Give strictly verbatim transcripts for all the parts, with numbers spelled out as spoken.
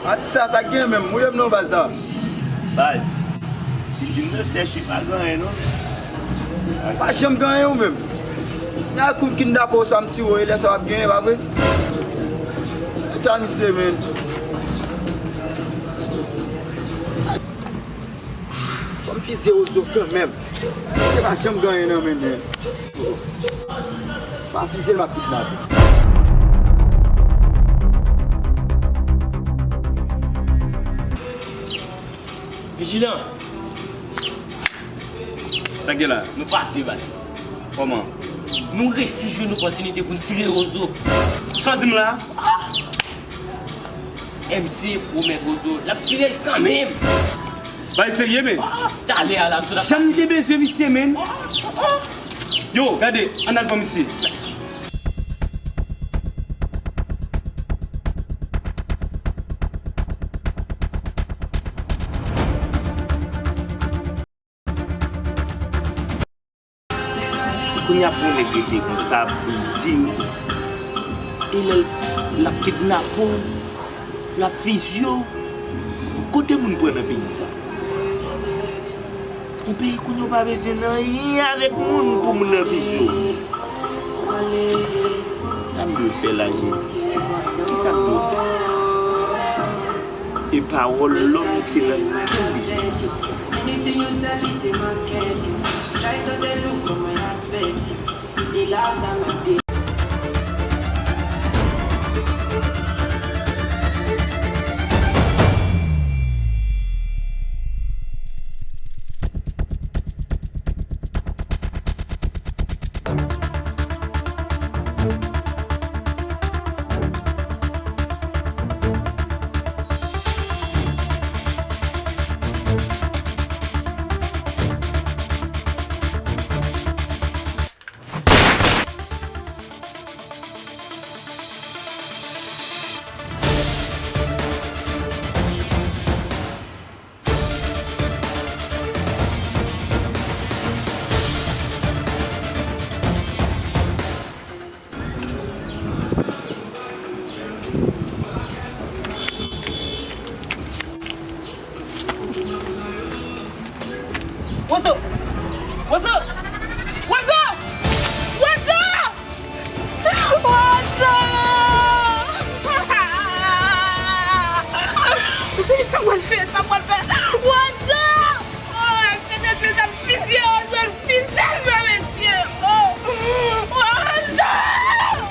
Atis la, sa k gen menm? Mouye m non, baz la. Baz, pitit nan sèch, li pa gen anyen non. Pa janm gen anyen ou menm. Nan koum kidnape w sa, m tire w, e lè sa w ap genyen, pa vre? Eta misye, menn. Fò m fizye Rozo kanmenm. Misye pa janm gen anyen nan men l. Pa fizye l, m ap kidnape. Vijilan! Sa k gen la? Nou pase, baz. Kòman? Nou resi jwenn opòtinite pou n tire Rozo. Sa w di m la? M C pwomèt Rozo, l ap tire l kanmenm. Bay serye, men. Talè a la, m sot ap pase. Jan m te bezwen misye, men. Yo, gade, ann al pran misye. Kounye a pou yon nèg rete konsa pou l di w, e lè l ap kidnape w, l ap fizye w, kote moun pran nan peyi sa? Yon peyi kounye a w pa bezwen nan anyen avèk moun pou moun nan fizye w. Sa m dwe fè la, Jezi? Kisa m dwe fè? E pawòl lòm se nan kè l li soti. Anything you sell is a marketing. Try to dey look for my aspect. Dey loud and my day. Wozo! Wozo! Wozo! Wozo! Wozo! Mesye, sa m pral fè? Sa m pral fè? Wozo! Oh, se te di l t ap fizye Wozo, l fizye l vre, mesye! Oh! Wozo!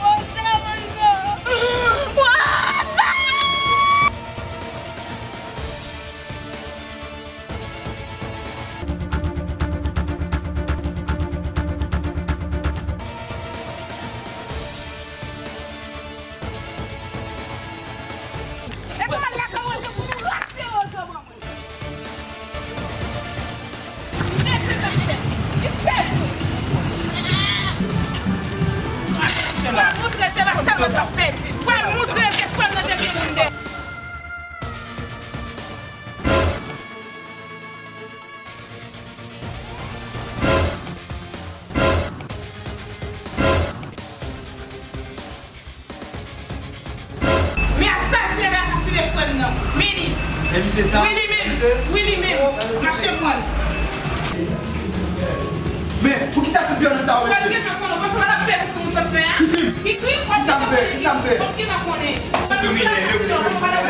Wozo, Wozo! Wozo! Mwen moutre ke la salòp ap pèdi. Mwen moutre ke fanm nan te gen moun dèyè. Men asasinen l asasinen frè m nan. Men li. E misye sa? Wi, li menm. Misye? Wi, li menm. Mache pran l. Men, poukisa tout vyolans sa yo, mesye? Ou pral gentan konnen. Ou panse w pa t ap pè pou krim ou sot fè a? Ki krim? Ki krim? Kisa m fè? Kisa m fè? W ap gentan konnen. Kriminèl yo.